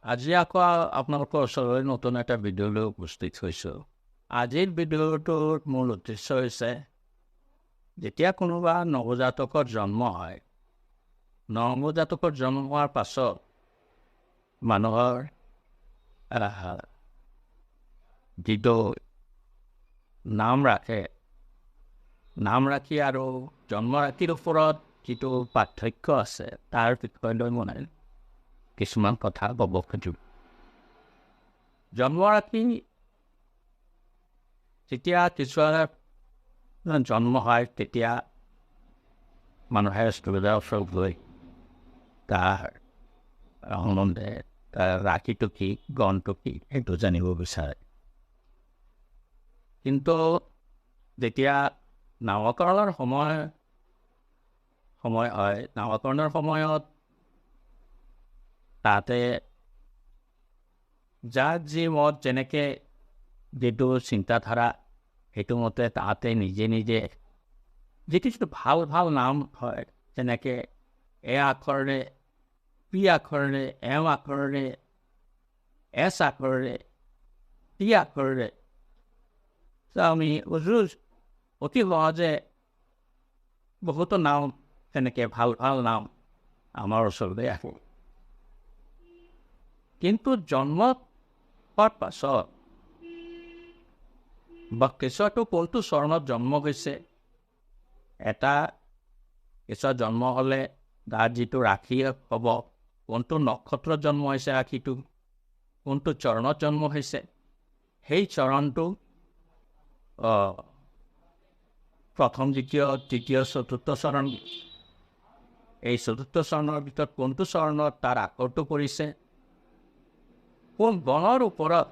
আজি আকৌ আপোনালোকৰ ওচৰলৈ নতুন এটা ভিডিঅ' লৈ উপস্থিত হৈছোঁ। আজিৰ ভিডিঅ'টোৰ মূল উদ্দেশ্য হৈছে, যেতিয়া কোনোবা নৱজাতকৰ জন্ম হয়, নৱজাতকৰ জন্ম হোৱাৰ পাছত মানুহৰ যিটো নাম ৰাখে, নাম ৰাখি আৰু জন্ম ৰাখিৰ ওপৰত যিটো পাৰ্থক্য আছে তাৰ বিষয় লৈ মই কিছুমান কথা ক'ব খোজোঁ। জন্ম ৰাখি যেতিয়া কিছুমান জন্ম হয় তেতিয়া মানুহে এষ্ট্ৰলজাৰ ওচৰত গৈ তাৰ সম্বন্ধে তাৰ ৰাশিটো কি, গণটো কি সেইটো জানিব বিচাৰে। কিন্তু যেতিয়া নামকৰণৰ সময় হয়, নামকৰণৰ সময়ত তাতে যাৰ যি মত, যেনেকৈ যিটো চিন্তাধাৰা সেইটো মতে তাতে নিজে নিজে যিটো যিটো ভাল ভাল নাম হয়, যেনেকৈ এ আখৰেৰে, পি আখৰেৰে, এম আখৰেৰে, এছ আখৰেৰে, টি আখৰেৰে, আমি অতি সহজে বহুতো নাম তেনেকৈ ভাল ভাল নাম আমাৰ ওচৰলৈ আহে। কিন্তু জন্ম হোৱাৰ পাছত বা কেঁচুৱাটো কোনটো চৰণত জন্ম হৈছে, এটা কেঁচুৱা জন্ম হ'লে তাৰ যিটো ৰাশি হ'ব, কোনটো নক্ষত্ৰত জন্ম হৈছে ৰাশিটো, কোনটো চৰণত জন্ম হৈছে, সেই চৰণটো প্ৰথম, দ্বিতীয়, তৃতীয়, চতুৰ্থ চৰণ, এই চতুৰ্থ চৰণৰ ভিতৰত কোনটো চৰণত তাৰ আখৰটো পৰিছে, কোন গণৰ ওপৰত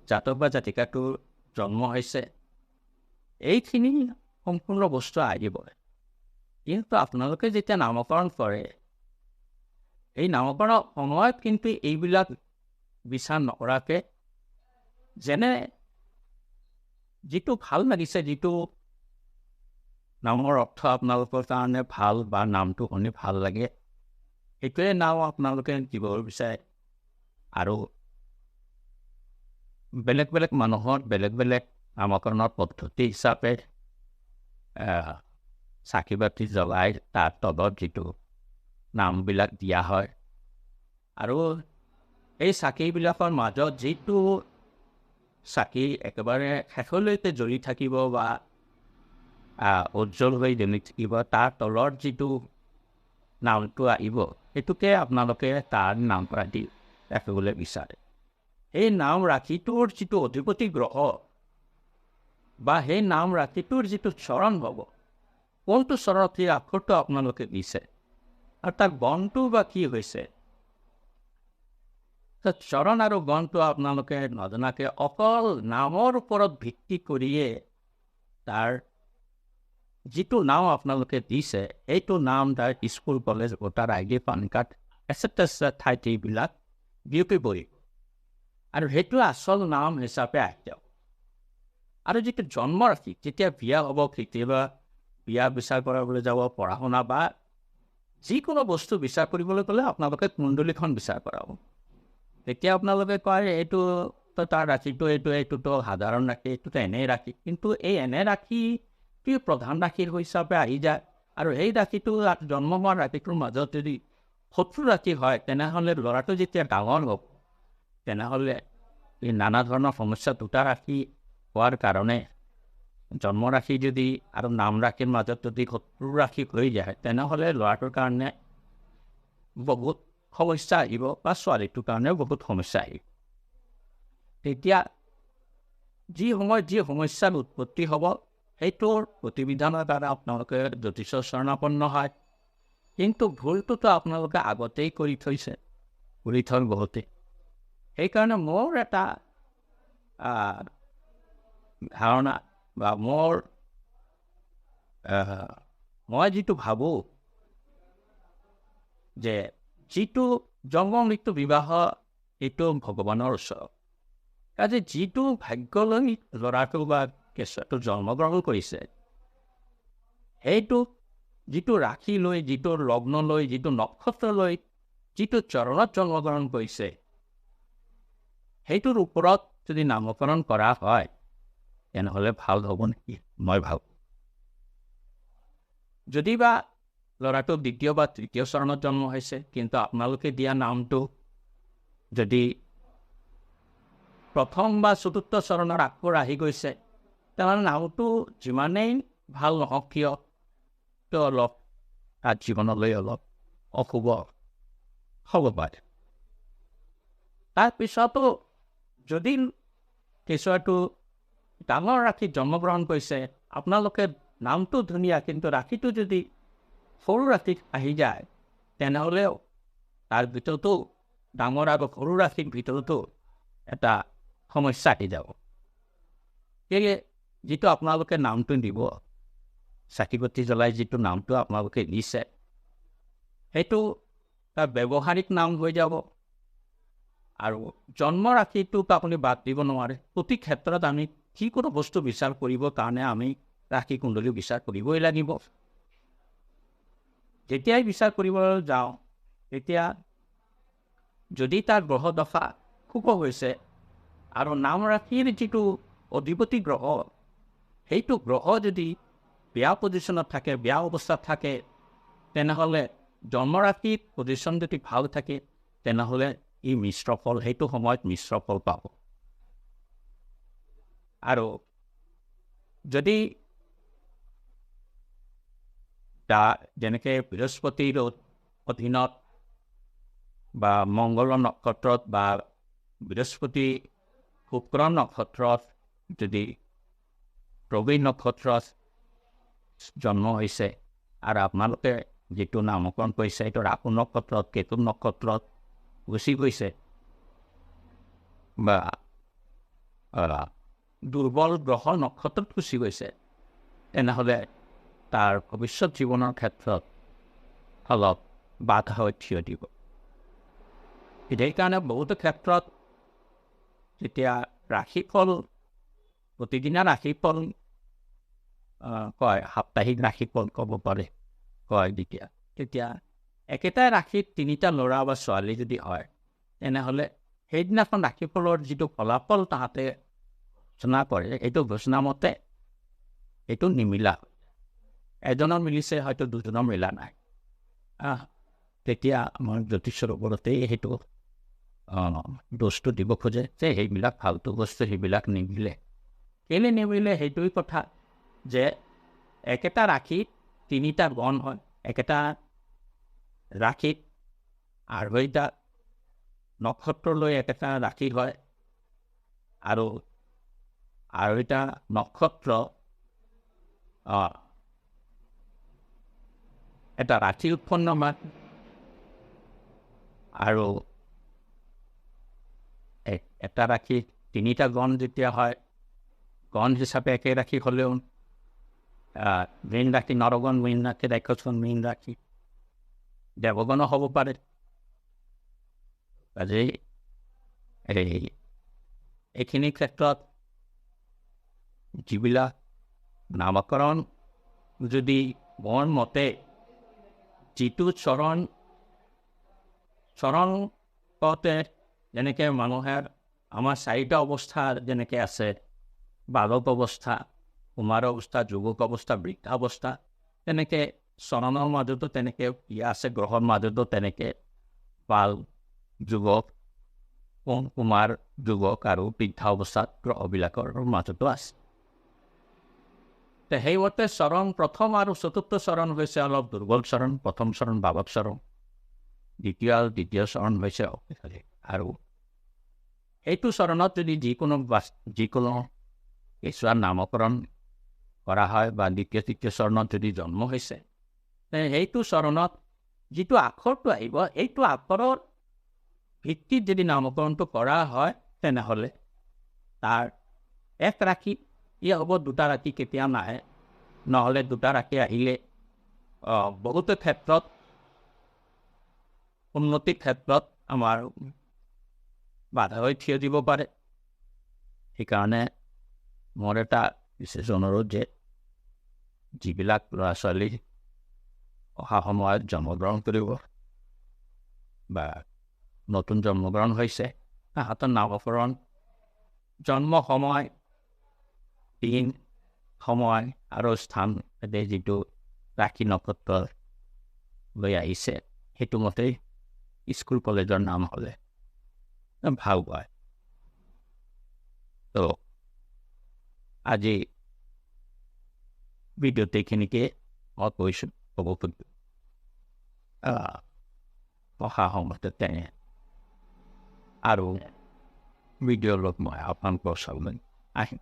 জাতক বা জাতিকাটোৰ জন্ম হৈছে, এইখিনি সম্পূৰ্ণ বস্তু আহিব। কিন্তু আপোনালোকে যেতিয়া নামকৰণ কৰে, এই নামকৰণৰ সময়ত কিন্তু এইবিলাক বিচাৰ নকৰাকৈ যেনে যিটো ভাল লাগিছে, যিটো নামৰ অৰ্থ আপোনালোকৰ কাৰণে ভাল বা নামটো শুনি ভাল লাগে, সেইটোৱে নাম আপোনালোকে দিব বিচাৰে। আৰু বেলেগ বেলেগ মানুহৰ বেলেগ বেলেগ নামকৰণৰ পদ্ধতি হিচাপে চাকি বাতি জ্বলাই তাৰ তলত যিটো নামবিলাক দিয়া হয়, আৰু এই চাকিবিলাকৰ মাজত যিটো চাকি একেবাৰে শেষলৈকে জ্বলি থাকিব বা উজ্জ্বল হৈ জ্বলি থাকিব, তাৰ তলত যিটো নামটো আহিব সেইটোকে আপোনালোকে তাৰ নাম ৰাখি ৰাখিবলৈ বিচাৰে। সেই নাম ৰাশিটোৰ যিটো অধিপতি গ্ৰহ বা সেই নাম ৰাশিটোৰ যিটো চৰণ হ'ব, কোনটো চৰণত সেই আখৰটো আপোনালোকে দিছে আৰু তাৰ গণটো বা কি হৈছে, চৰণ আৰু গণটো আপোনালোকে নজনাকৈ অকল নামৰ ওপৰত ভিত্তি কৰিয়ে তাৰ যিটো নাম আপোনালোকে দিছে সেইটো নাম তাৰ school, college, voter ID, PAN card etcetera ঠাইত এইবিলাক বিয়পি পৰিব আৰু সেইটো আচল নাম হিচাপে আহি যাব। আৰু যিটো জন্ম ৰাশি, যেতিয়া বিয়া হ'ব, কেতিয়াবা বিয়া বিচাৰ কৰাবলৈ যাব, পঢ়া শুনা বা যিকোনো বস্তু বিচাৰ কৰিবলৈ গ'লে আপোনালোকে কুণ্ডলীখন বিচাৰ কৰাব। তেতিয়া আপোনালোকে কয় এইটো তাৰ ৰাশিটো এইটো, এইটোতো সাধাৰণ ৰাশি, এইটোতো এনেই ৰাশি। কিন্তু এই এনে ৰাশিটোৱে প্ৰধান ৰাশি হিচাপে আহি যায় আৰু সেই ৰাশিটো জন্ম হোৱা ৰাশিটোৰ মাজত যদি শত্ৰু ৰাশি হয়, তেনেহ'লে ল'ৰাটো যেতিয়া ডাঙৰ হ'ব তেনেহ'লে এই নানা ধৰণৰ সমস্যা, দুটা ৰাশি হোৱাৰ কাৰণে জন্ম ৰাশি যদি আৰু নাম ৰাশিৰ মাজত যদি শত্ৰু ৰাশি হৈ যায়, তেনেহ'লে ল'ৰাটোৰ কাৰণে বহুত সমস্যা আহিব বা ছোৱালীটোৰ কাৰণেও বহুত সমস্যা আহিব। তেতিয়া যি সময়ত যি সমস্যাৰ উৎপত্তি হ'ব সেইটোৰ প্ৰতিবিধানৰ দ্বাৰা আপোনালোকে জ্যোতিষৰ শৰণাপন্ন হয়। কিন্তু ভুলটোতো আপোনালোকে আগতেই কৰি থৈছে, কৰি থয় বহুতেই। সেইকাৰণে মোৰ এটা ধাৰণা বা মোৰ মই যিটো ভাবোঁ যে যিটো জন্ম মৃত্যু বিবাহ এইটো ভগৱানৰ ওচৰত, কাজে যিটো ভাগ্যলৈ ল'ৰাটো বা কেঁচুৱাটো জন্মগ্ৰহণ কৰিছে, সেইটো যিটো ৰাশি লৈ, যিটো লগ্ন লৈ, যিটো নক্ষত্ৰ লৈ যিটো চৰণত জন্মগ্ৰহণ কৰিছে সেইটোৰ ওপৰত যদি নামকৰণ কৰা হয় তেনেহ'লে ভাল হ'ব নেকি মই ভাবোঁ। যদি বা ল'ৰাটো দ্বিতীয় বা তৃতীয় চৰণত জন্ম হৈছে, কিন্তু আপোনালোকে দিয়া নামটো যদি প্ৰথম বা চতুৰ্থ চৰণৰ আখৰ আহি গৈছে, তেনেহ'লে নামটো যিমানেই ভাল নহওক কিয় তো অলপ তাৰ জীৱনলৈ অলপ অশুভ হ'ব পাৰে। তাৰপিছতো যদি কেঁচুৱাটো ডাঙৰ ৰাশিত জন্মগ্ৰহণ কৰিছে, আপোনালোকে নামটো ধুনীয়া কিন্তু ৰাশিটো যদি সৰু ৰাশিত আহি যায়, তেনেহ'লেও তাৰ ভিতৰতো ডাঙৰ আৰু সৰু ৰাশিৰ ভিতৰতো এটা সমস্যা আহি যাব। সেয়ে যিটো আপোনালোকে নামটো দিব, চাকি বন্তি জ্বলাই যিটো নামটো আপোনালোকে দিছে সেইটো তাৰ ব্যৱহাৰিক নাম হৈ যাব আৰু জন্ম ৰাশিটোক আপুনি বাদ দিব নোৱাৰে। প্ৰতি ক্ষেত্ৰত আমি যিকোনো বস্তু বিচাৰ কৰিবৰ কাৰণে আমি ৰাশি কুণ্ডলী বিচাৰ কৰিবই লাগিব। যেতিয়াই বিচাৰ কৰিবলৈ যাওঁ তেতিয়া যদি তাৰ গ্ৰহ দশা শুভ হৈছে আৰু নাম ৰাশিৰ যিটো অধিপতি গ্ৰহ সেইটো গ্ৰহ যদি বেয়া পজিশ্যনত থাকে, বেয়া অৱস্থাত থাকে, তেনেহ'লে জন্মৰাশিৰ পজিশ্যন যদি ভাল থাকে তেনেহ'লে ই মিশ্ৰ ফল, সেইটো সময়ত মিশ্ৰ ফল পাব। আৰু যদি যেনেকৈ বৃহস্পতিৰ অধীনত বা মংগল নক্ষত্ৰত বা বৃহস্পতি শুক্ৰ নক্ষত্ৰত যদি ৰবি নক্ষত্ৰত জন্ম হৈছে আৰু আপোনালোকে যিটো নামকৰণ কৰিছে সেইটো ৰাহু নক্ষত্ৰত, কেতু নক্ষত্ৰত গুচি গৈছে বা দুৰ্বল গ্ৰহ নক্ষত্ৰত গুচি গৈছে, তেনেহ'লে তাৰ ভৱিষ্যত জীৱনৰ ক্ষেত্ৰত অলপ বাধা হৈ থিয় দিব। সেইকাৰণে বহুতো ক্ষেত্ৰত যেতিয়া ৰাশিফল, প্ৰতিদিনা ৰাশিফল কয়, সাপ্তাহিক ৰাশিফল ক'ব পাৰে কয়, তেতিয়া একেটা ৰাশিত তিনিটা ল'ৰা বা ছোৱালী যদি হয় তেনেহ'লে সেইদিনাখন ৰাশিফলৰ যিটো ফলাফল তাহাঁতে ঘোষণা কৰে এইটো ঘোষণামতে এইটো নিমিলা, এজনৰ মিলিছে হয়তো দুজনৰ মিলা নাই। তেতিয়া আমাৰ জ্যোতিষৰ ওপৰতেই সেইটো দোষটো দিব খোজে যে সেইবিলাক ফাল্টু বস্তু, সেইবিলাক নিমিলে। কেলৈ নিমিলে সেইটোৱেই কথা যে একেটা ৰাশিত তিনিটা গণ হয়, একেটা ৰাশিত আঢ়ৈটা নক্ষত্ৰলৈ একেটা ৰাশি হয় আৰু আঢ়ৈটা নক্ষত্ৰ এটা ৰাশি উৎপন্ন হয় আৰু এটা ৰাশিত তিনিটা গণ যেতিয়া হয়, গণ হিচাপে একে ৰাশি হ'লেও মীন ৰাশি নৰগণ, মীন ৰাশি ৰাক্ষসগণ, মীন ৰাশি দেৱগণো হ'ব পাৰে। কাজেই এইখিনি ক্ষেত্ৰত যিবিলাক নামকৰণ যদি মোৰ মতে যিটো চৰণ চৰণ কওঁতে যেনেকৈ মানুহে আমাৰ চাৰিটা অৱস্থা যেনেকৈ আছে, বালক অৱস্থা, কুমাৰ অৱস্থা, যুৱক অৱস্থা, বৃদ্ধাৱস্থা, তেনেকৈ চৰণৰ মাজতো তেনেকৈ ইয়া আছে, গ্ৰহৰ মাজতো তেনেকৈ বাল, যুৱক, কুমাৰ, যুৱক আৰু বৃদ্ধা অৱস্থাত গ্ৰহবিলাকৰ মাজতো আছে। সেইমতে চৰণ প্ৰথম আৰু চতুৰ্থ চৰণ হৈছে অলপ দুৰ্বল চৰণ, প্ৰথম চৰণ বালক চৰণ, দ্বিতীয় আৰু দ্বিতীয় চৰণ হৈছে আৰু সেইটো চৰণত যদি যিকোনো কেঁচুৱাৰ নামকৰণ কৰা হয় বা দ্বিতীয় তৃতীয় চৰণত যদি জন্ম হৈছে, সেইটো চৰণত যিটো আখৰটো আহিব সেইটো আখৰৰ ভিত্তিত যদি নামকৰণটো কৰা হয় তেনেহ'লে তাৰ এক ৰাশি ই হ'ব, দুটা ৰাশি কেতিয়াও নাহে। নহ'লে দুটা ৰাশি আহিলে বহুতো ক্ষেত্ৰত উন্নতিৰ ক্ষেত্ৰত আমাৰ বাধা হৈ থিয় দিব পাৰে। সেইকাৰণে মোৰ এটা বিশেষ অনুৰোধ যে যিবিলাক ল'ৰা ছোৱালী অহা সময়ত জন্মগ্ৰহণ কৰিব বা বা নতুন জন্মগ্ৰহণ হৈছে, তাহাঁতৰ নামকৰণ জন্ম সময়, দিন, সময় আৰু স্থান যিটো ৰাশি নক্ষত্ৰ লৈ আহিছে সেইটো মতেই স্কুল কলেজৰ নাম হ'লে ভাল হয়। তো আজি ভিডিঅ'ত এইখিনিকে মই কৈছোঁ, ক'ব খুজিছোঁ। অহা সময়তে তেনে আৰু ভিডিঅ'ৰ লগত মই আপোনালোকৰ ওচৰলৈ আহিম।